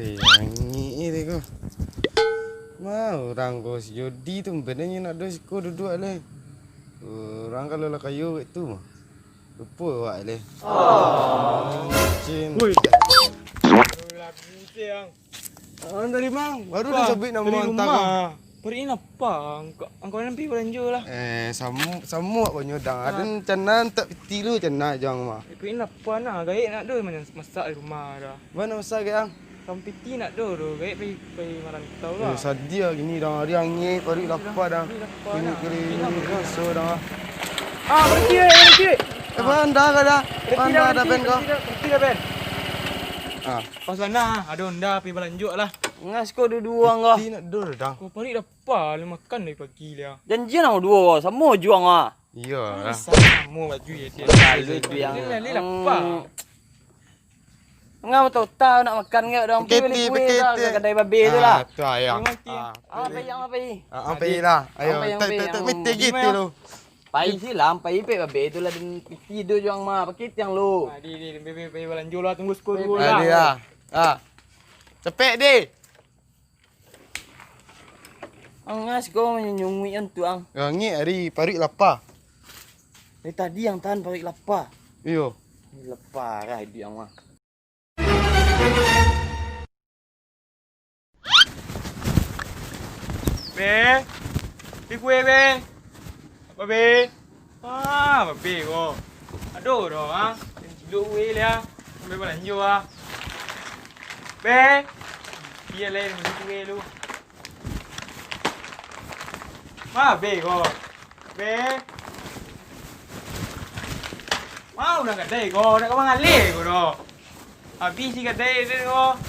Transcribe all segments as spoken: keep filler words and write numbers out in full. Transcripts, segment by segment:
Eh, angin ni ko. Ma, urang ko si Jodi tu, benarnyo nak do siko duduak lai. Urang kalau lah kayo kek tu mah. Lupo awak lai. Oh. Cin. Woi. Ah, dari mang? Baru dah sabik namo antah. Parik ni lapa, angkau, angkau nan pai balanjo lah. Eh, samo, samo awak banyo dang. Ado nan cana, tak piti lu cana jang mah. Parik ni lapa nah, gaek nak do masak di rumah dah. Bana masak gaek ang? Kam piti nak do tu, gaek pai, pai marantau lah. Eh, sadia gini dang, ari angin, parik lapa dang. Parik lapa dah. Kini kali ini raso dang. Ah, berhenti, eh, berhenti. Eh, banda ka dah. Berhenti dah, berhenti dah, berhenti dah, Ben. Ah. Pas bana, ado onda pai balanjo lah. Ngas ko duduang ko. Piti nak do dang. Ko parik lapa. Apa, lu makan dari pagi lah. Janjian ang duo, samo juo ang ah. Iyo lah. Samo baju ya dia. Lalu itu yang, dia lalu lapar. Ngau tau tau nak makan ngau dong. Pikir, beli kuih lah, pikir. Kedai babe tu lah. Ah, tu ayah. Memang ti-, ah, pai yang pai. Ah, pai lah. Ayo, tak, tak, tak, mesti gitu lu. Pai silam, pai pek babe tu lah, dan tidur juo ang mah, pakai tiang lu. Ah, di, di, di, babe, babe, balanjo lah, tunggu sekul dulu lah. Ah, di lah. Ah. Capek, di. Angas ko manyunguik an tu ang. Angek ari paruik lapa. Dari tadi ang tahan paruik lapa. Iyo. Lapa lah iduik ang mah. Be, di kue be. Apa be? Ah, babe ko. Aduh, doh, ah. Cilok kue lah. Sampai balanjo, ah. Be. Dia lain beli kue lu. Ma babe ko. Be. Mau nak kadai ko, nak ka mangalih ko doh. Habis si kadai dia ko.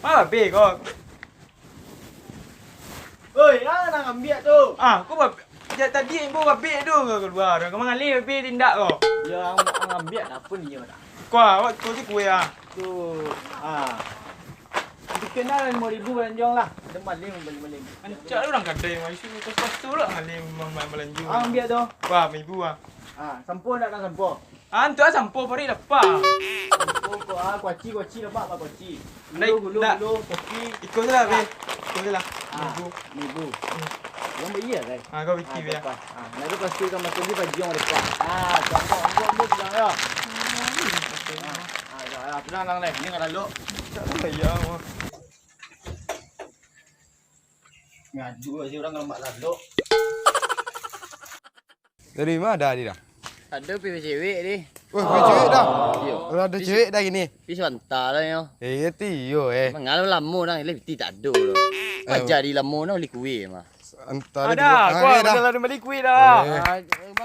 Ma babe ko. Oi, ah, nak ambiak tu. Ah, ko bab-, jak tadi ko babek tu ka kalua tu. Ka mangalih babek tindak ko. Yo, ang, ang ambiak nak pun iyo dah. Ko, awak tu je kue ah. Tu, ah. Tiket nah limo ribu balanjo lah. Ada maling, maling, maling. Rancak tu urang kadai mah. Isu kos-kos tu lah maling, maling balanjo. Ah, ambiak tu. Wah, limo ribu ah. Ah, sampo ndak nak sampo? Ah, tu ah sampo, paruik lapa. Sampo ko, ah, kuaci, kuaci lamak, Pak, kuaci. Gulu, gulu, gulu, kopi. Iko je lah, be. Iko je lah. Ah, limo ribu. Limo ribu. Hmm. Yang baiya, kan? Ah, kau pikir, ah, ya. Ah, nah, tu pasti kau masuk di pajuang dekat. Ah, tu ambo, ambo, ambo sudah, ya. Ah, ah, ya, ya, tenang, tenang, Leh. Ni kalau lo. Tak payah, mah. Ngadu aja orang kalau mak lalok. Dari ma dah, Di, dah? Ado pai cewek, Di. Wah, pai cewek dah? Iyo. Lah ado cewek dah kini? Pai sabanta lah, nyo. Eh, iyo ti, iyo, eh. Mangalah lamo dah, lah piti tak ado doh. Eh. Jadi lamo dah bali kue mah. Antaro ado, ko dah bali kue dah. Eh. Ah,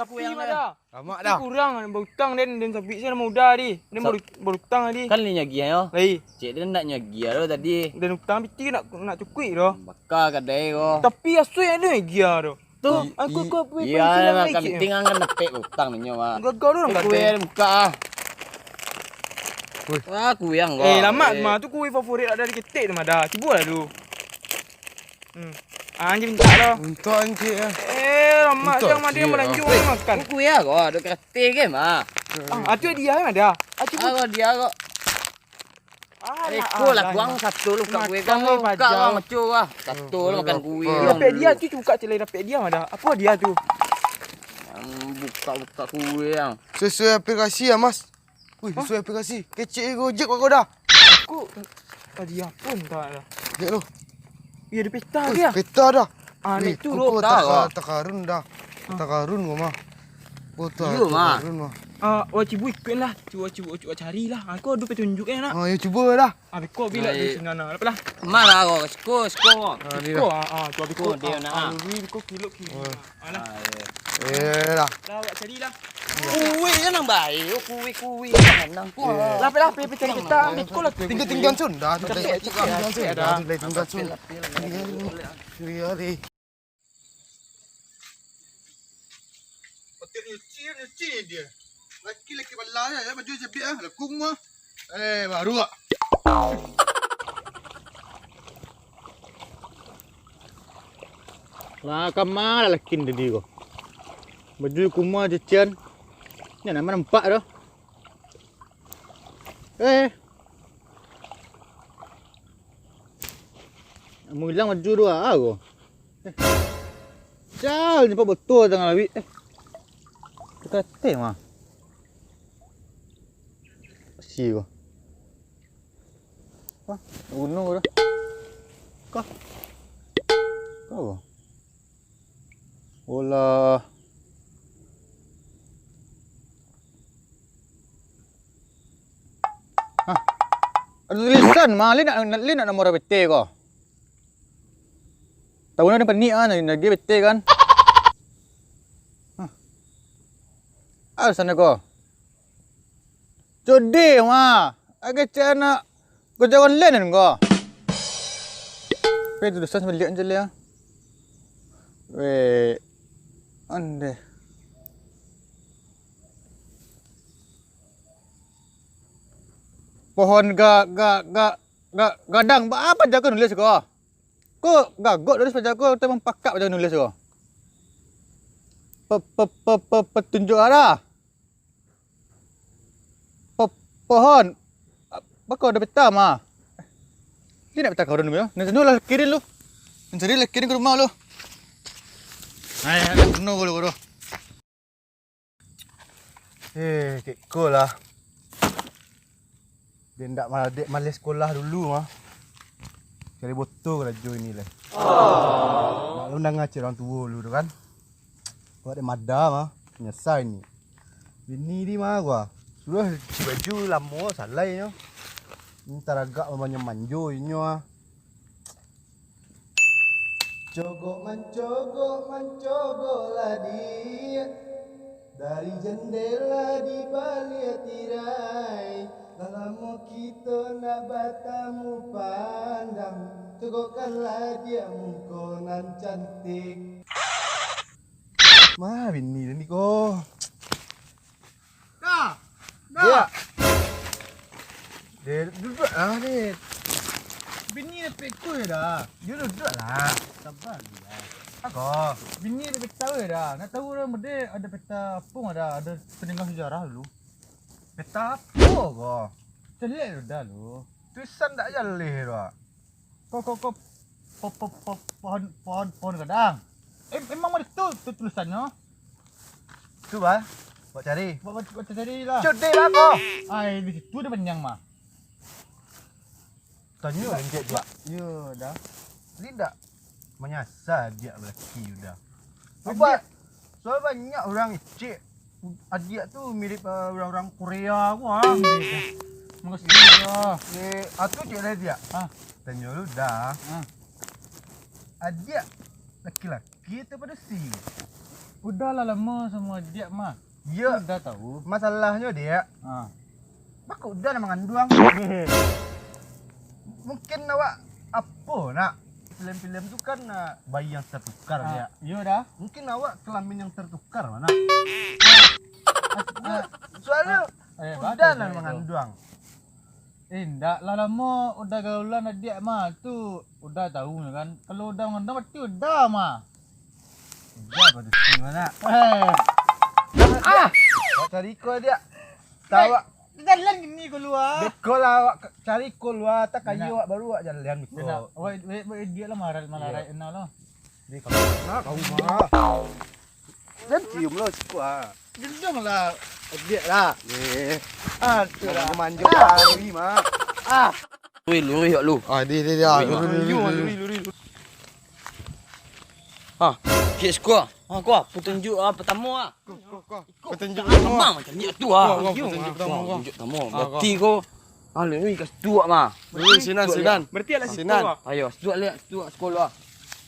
tapi ma dah. Lamak dah. Kurang, bautang den, den sabik se namo uda, Di. Den baru-, barutang, Di. Kan lai nyo agiah, yo. Lai. Cek den ndak nyo agiah doh tadi. Den utang piti nak, nak cukuik doh. Baka kadai ko. Tapi aso yang ado agiah doh. Tu. Aku, aku, aku, iyo, lah, kan penting kan dapek utang ninyo mah. Gagal tu urang kadai. Kue buka ah. Wah, kuyang ko. Eh, lamak mah tu kue favorit dari ketek tu mah dah. Cubo lah dulu. Hmm. Ah, anjing minta lo. Minta anjing ah. Eh, lamak tu yang mah dia balanjo makan. Kue ko, ado katik ke mah. Ah, tu dia mah dah. Ah, cubo. Ah, dia ko. Eko lah, kuang sato lo, buka kue, kuang buka lah, maco lah. Sato lo makan kue. Dapek dia tu, buka celai dapek dia mah dah. Apo dia tu? Buka-buka kue yang. Sesuai aplikasi ya, Mas. Wih, sesuai aplikasi. Kecek Gojek kau dah. Aku tadi apo entah dah. Cek lo. Iyo, di peta dia. Peta dah. Ah, wih, naik turun dah. Takarun dah. Takarun gua mah. Iyo, mah. Takarun mah. Ah, wah, cubo ikuik lah. Cubo, cubo, cubo cari lah. Aku ado petunjuk kan nak. Ah, yo cubo lah. Ah, beko bila di sini nak. Apalah? Malah kau, siko, siko. Ah, siko, ah, ah, cubo beko. Dia nak. Ah, beko kilo kilo. Alah. Eh, lah. Lah, awak cari lah. Kuih je nang baik, oh, kuih, kuih. Jangan nang kuih. Lapeh, lapeh, pecah kita, ambil kau lah. Tinggal, tinggal sun dah, tinggal sun dah, tinggal sun. Iya, deh. Hotel nyuci, nyuci dia. Laki-laki bala ya, baju jebik ah, lekung mah. Eh, baru ah. Lah, kama lah lakin tadi ko. Baju kuma cucian. Ni nama nampak tu. Eh. Mulang baju dua ko. Eh. Jal, nyepak botol tangah lawik. Eh. Kata mah. Si ko. Wah, gunung ko dah. Kah? Kah ko? Olah. Hah? Ado tulisan mah, le nak, le nak nomor P T ko. Tahu nak panik ah, nak, nak P T kan. Hah. Ah, sana ko. Code mah. Agak cak nak Kau jalan lain ko. Weh, tu dosa sabaliak je lah. Weh. Ande. Pohon ga, ga, ga, ga, gadang. Ba apa jago nulis ko? Ko gagok nulis paja ko, atau mempakak paja nulis ko? Pe, pe, pe, pe, petunjuk arah. Po-, pohon. Bako ado peta mah. Ini nak peta kawan dulu yo. Nan sanu lah kirim lu. Nan sanu lah kirim ka rumah lu. Ai, ado penuh gulu gulu. Eh, kek ko lah. Dek ndak ma-, dek maleh sekolah dulu mah. Cari boto karajo ini lai. Maklum danga cek urang tuo dulu tu kan. Awak dek mada mah, nyasai ni. Bini di mah gua. Sudah cuci baju lamo salai nyo. Ni taragak manjo-manjo inyo ah. Cogok mancogok, mancogoklah dia. Dari jendela di baliak tirai. Lah lamo kito ndak batamu pandang. Cogokkanlah dia muko nan cantik. Mah, bini dia ni ko. Dah. Dah. Dia. Dia duduak lah, dia. Bini dia peko je dah. Dia duduak lah. Sabar je lah. Ako. Bini dia peta je dah. Nak tahu orang berde ada peta apa ada, ada pendengar sejarah dulu. Peta apa ko? Caliak tu dah lu. Tulisan dak jaleh tu ah. Ko, ko, ko, po-, po-, po-, pohon, pohon, pohon gadang. Em-, emang ada tu, tu tulisannya? Tu bah, buat cari. Buat, buat, buat cari lah. Codek lah ko. Ai, di situ dia panjang mah. Tanyo lah cek dia. Yo dah. Ni dak manyasa dia balaki udah. Adiak. Soal banyak urang icik, adiak tu mirip, eh, urang-urang Korea ko ah. Makasih yo. Eh, atu cek lah dia. Ah. Tanyo lu dah. Ah. Adiak laki-laki atau padusi? Udah lah lamo samo adiak mah. Yo. Udah tahu. Masalahnyo, Diak. Ah. Bako udah nak manganduang. Mungkin awak apo nak? Filem-filem tu kan, ah, bayi yang tertukar, ah, ya. Iyo dah. Mungkin awak kelamin yang tertukar, mana? Ah, ah, soalnya ah, eh, udah nak manganduang. Eh, ndak lah lamo udah gaulan adiak mah. Tu udah tahu kan. Kalau udah manganduang berarti udah mah. Udah pada sini mana? Eh. Ah. Awak cari ko adiak. Tawak. Jalan gini keluar. Beko lah awak cari keluar, tak kayu awak baru awak jalan beko. Awak, awak, awak dia lah maral, malarai enak lah. Di kamar kau mah. Dan cium lah sikit ah. Gendong lah. Dia lah. Eh. Ah, tu lah. Manjo hari mah. Ah. Lurih, lurih awak lu. Ah, dia, dia, dia. Lurih, lurih, lurih, lurih. Ha, kek siko. Ha, ko petunjuk ah pertama ah. Ko, ko, ko. Petunjuk pertama. Memang macam ni tu ah. Ko, ko, petunjuk pertama, ko. Petunjuk pertama. Ah, berarti ko. Ah, lu ni ka situ mah. Berarti sinan, sinan. Berarti alah situ ah. Ayo, situ alah, situ sekolah.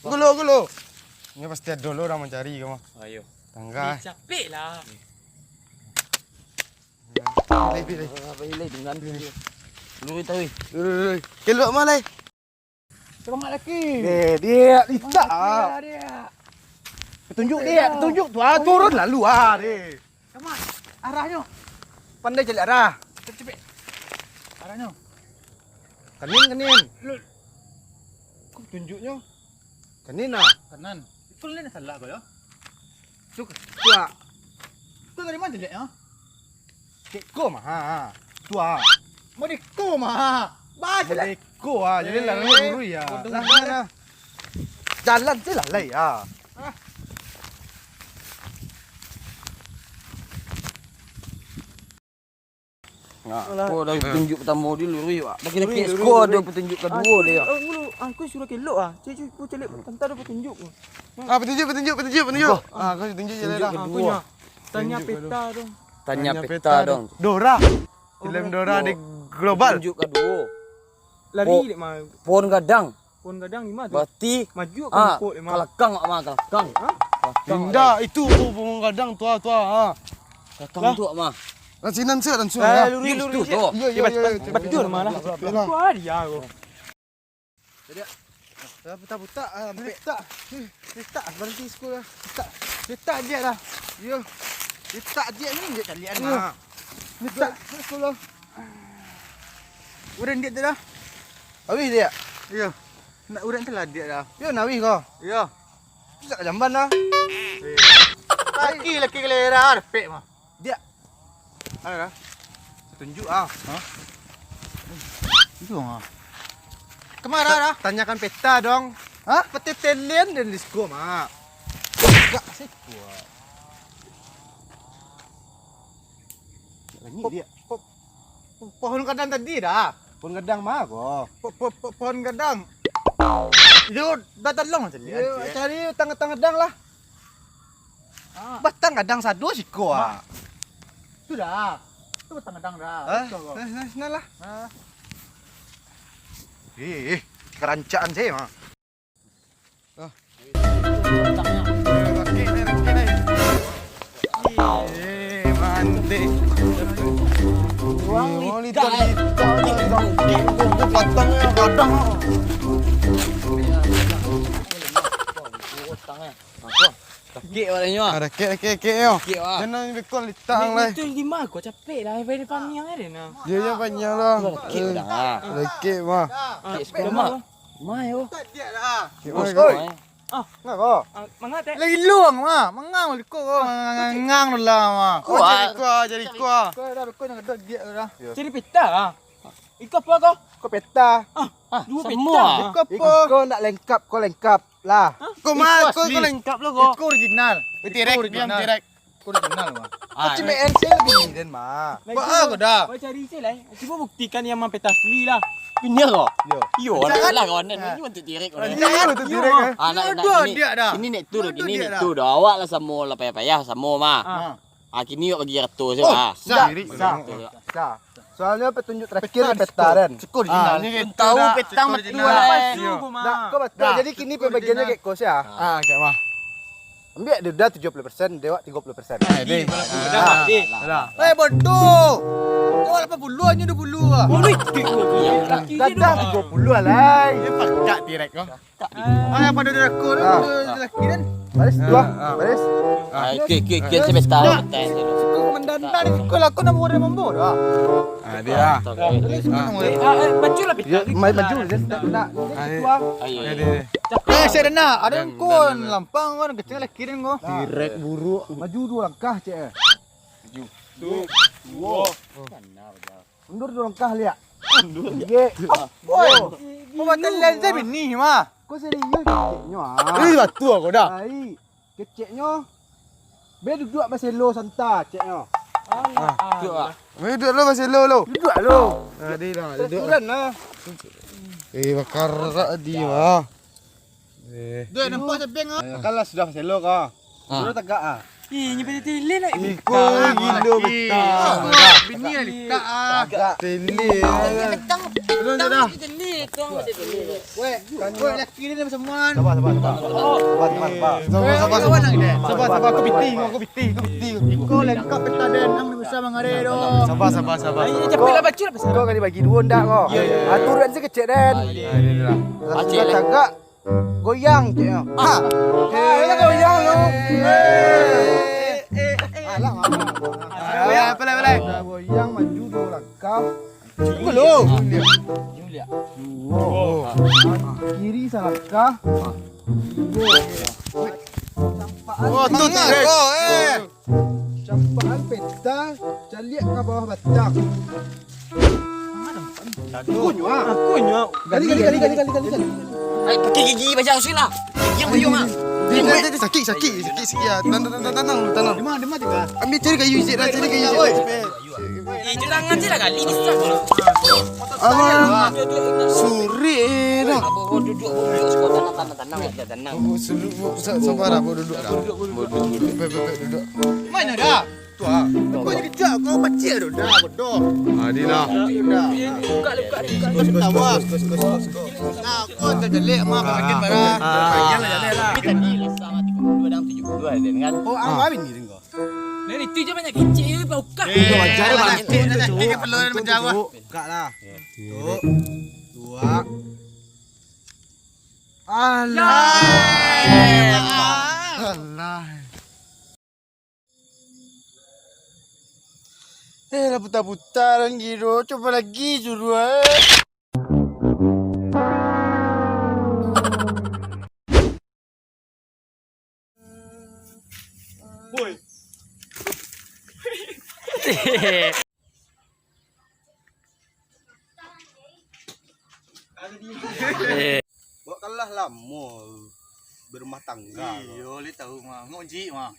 Gulu, gulu. Ini pasti ada dulu orang mencari ko mah. Ayo. Tangga. Ni capek lah. Pilih, pilih. Pilih dengan pilih. Lu tahu. Lu, lu, lu. Keluar mah lai. Selamat laki. Eh, dia litak ah. Petunjuk dia, petunjuk tu ah, turun lalu ah, deh. Sama arahnyo. Pandai cari arah. Cepet. Arahnyo. Kanin, kanin. Lu. Kok tunjuknyo? Kanin ah. Kanan. Itu lain salah kau ya. Tu, tu ah. Tu dari mana jeleknya? Kek ko mah. Tu ah. Modeko mah. Bah jelek. Modeko ah. Jadi lah guru ya. Lah, lah, lah. Jalan se lah lai, ah. Nah, Alah. Ko dari petunjuk pertamo di luruih, Wak. Bagi laki Luruih, sko luruih, ado luruih. Petunjuk Ah, kaduo ko, dia. Ah, dulu. Ah, ko suruah kelok ah. Cek, cek, ko caliak tantang ado petunjuk ko. Ah, petunjuk, petunjuk, petunjuk, petunjuk. Ko. Ah, ko tunjuk jalan Petunjuk lah. Ah, ko kaduo. Nyo. Tanya Petunjuk peta kaduo. Dong. Tanya Tanya peta peta dong. Dora. Oh, Filem berarti Dora di global. Petunjuk kaduo. Lari Po-, dek mah. Pohon gadang. Pohon gadang di ma tu? Berarti, Maju ah, ka lingkup, Mak. Kalakang, Mak, kalakang. Hah? Kalakang, Indak, Mak. Itu po-, pohon gadang tu ah, tu ah. Kalakang Lah. Tu, Mak. Lah, sinan se langsung Lah, lah. Lurih, Itu lurih tu. Se. Iyo, iyo, Eh, iyo, bat-, iyo. Batua mah lah. Batua lah. Batua dia ko. Jadi, ah, putak-putak, ah, Putak. Putak, baranti sekolah. Putak. Putak dia dah. Iyo. Putak dia ni je kalian Iyo. Nah. Putak sekolah. Udah dia tu dah. Habis dia? Iyo. Nak urang tu lah dia dah. Yo, nak habis kau? Iyo. Putak jamban dah. Laki, laki galera, dapek mah. Dia. Ada dah. Tunjuk ah. Hah? Itu ah. Kemana dah? Tanyakan peta dong. Hah? Petetelen dan disko, Mak. Gak sih kuat. Langit Po-, dia. po-, po-, pohon gadang tadi dah. Pohon gadang mah ko? Po-, po-, po-, pohon gadang. Yo, dah tolong cari. Yo, cari batang-batang gadang lah. Ah. Batang gadang sado siko ah. Tu dah. Tu batang gadang dah. Ah, Betul ko. Nah, nah, nah lah. Ah. Eh, eh, kerancaan saya mah. Ah. Eh, laki ni, laki ni. Eh, mandi. Uang Eh, mau litar, litar, litar. Patang ya, kadang. Utang ya. Sakik badanyo ah. Ah, dakek, dakek, dakek yo. Dakek ah. Jangan lebih kuat litang Ni, lah. Itu lima ko capek lah. Pai paniang ada nah. Dia je panjang lah. Dakek Eh, dah. Dakek mah. Ah, Dakek sepuluh lemah. Mah. Mah yo. Tak dia dah. Dakek Bos, mah. Oi. Ah. Ngah ko? Ah, mangah teh? Lagi luang mah. Mangah liko ko. Ah, Ngangang tu lah mah. Kuat. Jadi kuat, jadi kuat. Kau dah kau nak dia dah. Cari pita ah. Iko apa ko? Ko peta. Ah, Ah, duo samo pita. Ah. Iko apa? Iko nak lengkap, ko lengkap lah. Hah? Ko mah, Iko ko, ko asli. Lengkap lo ko. Iko original. Tirek, Iko original. Diam tirek. Iko original mah. Ah, Macam ni. M C lebih ni den mah. Nah, Ba, cuba, ah, ko dah. Cuba cari se lah. Cuba buktikan yang mah peta asli lah. Punya ko? Yo. Iyo, Jangan. Alah kawan den. Ah. Ini untuk tirek ko. Jangan. Ini untuk tirek, eh. Ah, nak, Dua nak, ini, dia dah. Ini nek tu Dua dah, ini dia nek dah. Tu dah. Awak lah samo lah payah-payah samo mah. Ah. Ah, kini awak bagi ratus se Oh, lah. Sah. Diri. Sah. Sah. Soalnyo petunjuk terakhir Peta peta disko. Den. Cukup Ah, original. Ini Tahu dah. Peta Cukup mati original. Lah. Palsu Iyo. ko mah. Dah, kau betul. Dah, Jadi kini cukup pembagiannya original. Kayak kau sih ah. Ah, kayak mah. Ambil dia dah tujuh puluh persen, dewak tiga puluh persen. Eh, deh. Dah, dah. Dah. Eh, bodoh. Kau lapan puluh hanya dua puluh ah. Boleh tiga puluh. Dah, dah tiga puluh lah, lai. Dia pakat direct kau. Ah, yang pada dia aku tu, Ah. dia lelaki kan? Baris, Ah, dua. Ah. Baris. Ah, oke, oke, oke, Dah. saya minta, Dah. minta dulu. Suka mendandar, suka lah, aku nak buat mambo dah. Ah, dia. Ah, Jadi, semua Ah. nama dia. Ah, eh, maju lah, Peter. Ya, mai maju, dia nak, nak, dia Ah, ketua. Ayo, Dia, ayo. dia, dia. Eh, saya dengar, ada Dan, yang kau dan, dan. Lampang kan, kecil lelaki kan kau. Direct buruk. Maju dua langkah, cek. Maju. Tu. Dua. Mundur dua langkah, liak. Mundur. Ye. Woi. Kau batal lensa bini mah. Kau serius keceknyo ah. Eh, batua kau dah. Ai, keceknyo. Be duduk baselo santa, ceknyo. Ah, tu ah. Be duduk lo baselo lo. Duduk lo. Tadi lah, duduk. Peraturan lah. Eh, bakar tadi mah. Eh. Duh, nampak sabeng ah. Kalah sudah selo ka. Ah. Sudah tagak ah. Ih, nyepi tele nak. Iko gilo betah. Bini lah litak ah. Tagak. Tele. Tele betang. Sudah, sudah. Tele tu. Weh, weh, laki ni dah bersama. Sabar, sabar, sabar. Sabar, sabar, sabar. Sabar, sabar, sabar. Aku piti, aku piti, aku piti. Iko lengkap peta den, ang bisa mangare doh. Sabar, sabar, sabar. Ayo, capek lah baca lah pasal. Kau kali bagi dua ndak kau? Ya, ya, ya. Aturan si kecek den. Ah, ya, ya, ya. Lah sudah tagak. Goyang, cek. Ah. Eh, goyang lu. Eh, eh, eh. Alah, alah. Goyang, pelai, pelai. Udah goyang, maju dua langkah. Cuba lu. Dua. Kiri salangkah. Dua. Campaan. Oh, tu, tu, eh. Campaan peta, caliak ka bawah batang. Kunyuak. Kunyuak. Gali, gali, gali, gali, gali, gali, gali. Ai, pakai gigi bajau sih lah. Gigi yang buyung ah. Dia, dia, dia, dia sakit, sakit, sakit, sakit ah. Tanang, tanang, tanang, tanang, tanang. Di mana, di mana tu, Kak? Ambil cari kayu, Zik, dah, cari kayu, Zik. Oi. Eh, jangan je lah gali, bisa. Abang, surik dah. Abang, duduk, duduk, duduk, duduk, tenang, tenang, tenang, tenang. Abang, surik, abang, sa-, sabar, abang, duduk dah. Duduk, duduk, duduk. Baik, baik, baik, duduk. Mana dah? Tu ah. Kau jadi cak, kau pacik tu dah, bodoh. Ah, dia dah. Dah. Buka, buka, buka. Kau tawa. Nah, kau terdelik sama apa makin parah. Ah. Bagian lah, jalan lah. Kita ni lah sama tiga puluh dua dan tujuh puluh dua, dia dengar. Oh, apa ini, Ringo? Nah, itu je banyak kecil, bau kah? Eh, wajar lah, banyak kecil tu, Cuk. Tiga puluh dan menjawab. Buka lah. Tu. Dua. Alah. Alah. Eh, lah putar-putar lagi tu. Cuba lagi suruh, eh. Woi. Buat kalah lamo berumah tangga. Iyo, li tahu mah. Ngojik mah.